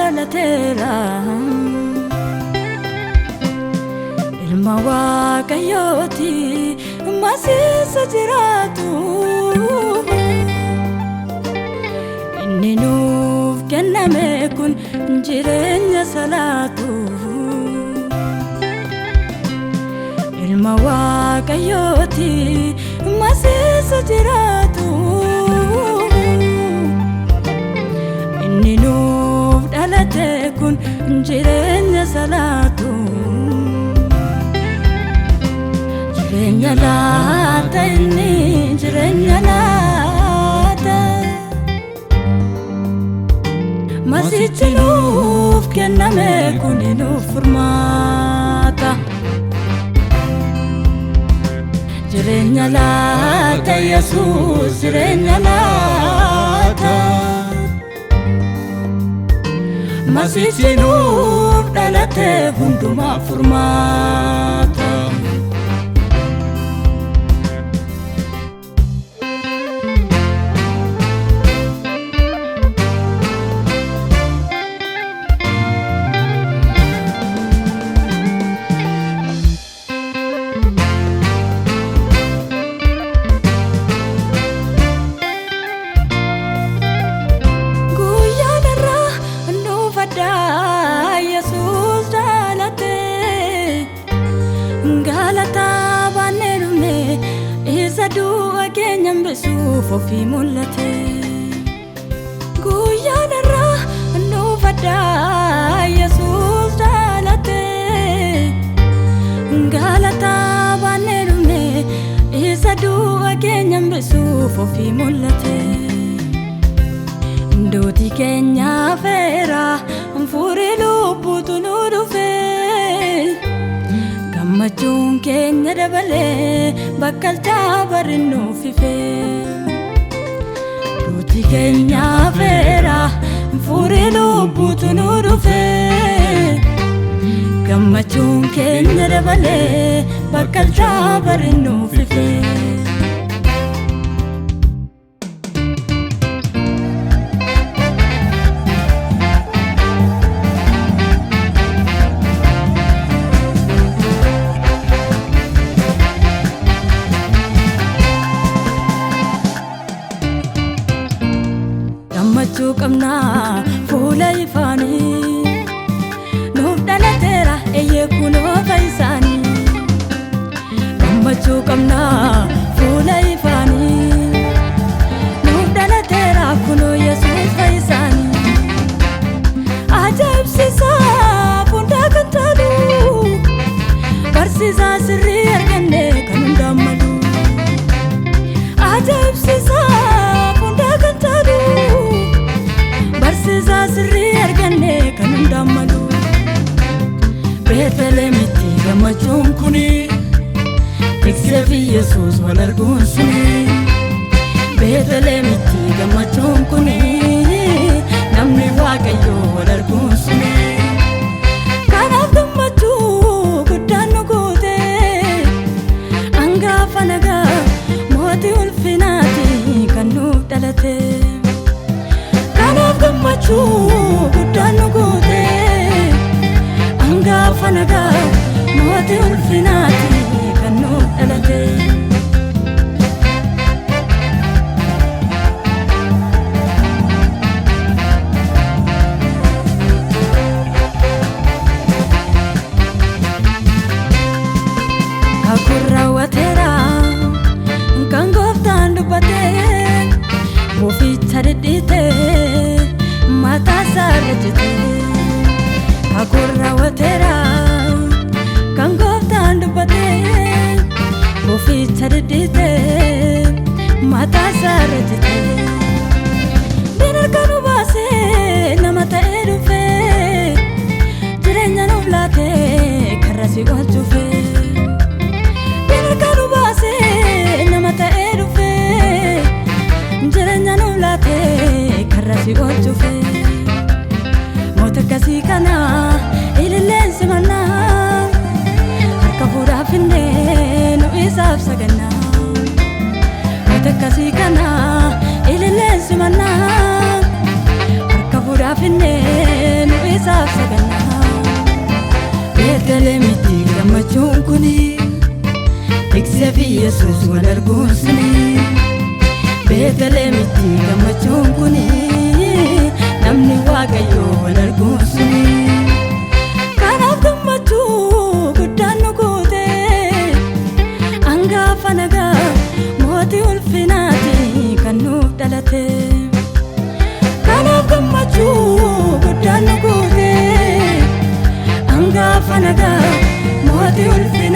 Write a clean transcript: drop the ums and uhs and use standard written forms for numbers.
dhalateera. Ilma Waaqayyooti masiisa jiraatu. Inni nuuf kenname kun jireenya salaatu. Ilma Waaqayyooti masiisa jiraatu. Inni nuuf dhalate kun jireenya salaatu. Jireenya laata inni jireenya laata. Masiichi nuuf kenname kun nuuf furmaata. Jireenya laata Yesuus jireenya laata. Masiichi nuuf dhalate hundumaaf furmaata. Guyyaan irraa nuuf addaa Yesuus dhalate. Galataa baannee dhufne isa du'a keenya hambisuuf ofii mul'ate. Guyyaan irraa nuuf addaa Yesuus dhalate. Galataa baannee dhufne isa du'a keenya hambisuuf ofii mul'ate. Duuti keenya feera furii lubbuutu nu dhufe. Gammachuun keenya dabalee bakkalchaa barri nuuf ife. Duuti keenya feera furii lubbuutu nu dhufe. Gammachuun keenya dabalee bakkalchaa barri nuuf ife. Gammachuu qabnaa fuula ifaanii nuuf dhalateera eeyyee kunoo fayyisaanii. Gammachuu qabnaa fuula ifaanii nuuf dhalateera kunoo Yesuus fayyisaanii. Ajaa'ibsiisaa hundaa kan caalu barsiisaa sirrii arganne kan hundaan malu. Ajaa'ibsiisaa hundaa kan caalu barsiisaa sirrii arganne kan hundaan malu. Beetlehemitti gammachuun kuni tiksee fi Yesuus wal arguun suni. Beetlehemitti gammachuun kuni namni Waaqayyoo wal arguun suni. Kanaaf gammachuu guddaan nu goote hangafa nagaa mootii ulfinaati kan nuuf dhalate. Kanaaf gammachuu guddaan nu goote hangafa nagaa mootii ulfinaati kan nuuf dhalate. Kakuun raawwateera kan gooftaan dubbate boficha dhidhiite mataa isaarra jite. Kakuun raawwateera kan gooftaan dubbate boficha dhidhiite mataa isaarra jite. Diin harka nu baasee nama ta'ee dhufee jireenya nuuf laatee karra si oolchuufee. Harka nu baasee nama ta'ee dhufee jireenya nuuf laatee karra si oolchuufee. Moota akkasii kana ililleen simannaa harka fuudhaaf finnee nu isaaf sagannaa. Moota akkasii kana Gammachuun kuni tiksee fi Yesuus wal arguun suni. Beetlehemitti gammachuun kuni namni Waaqayyoo wal arguun suni. Kanaaf gammachuu guddaan nu guute, hangafa nagaa, mootii ulfinaati kan nuuf dhalate. Kanaaf gammachuu guddaan nu guute, hangafa nagaa, mootii ulfinaati.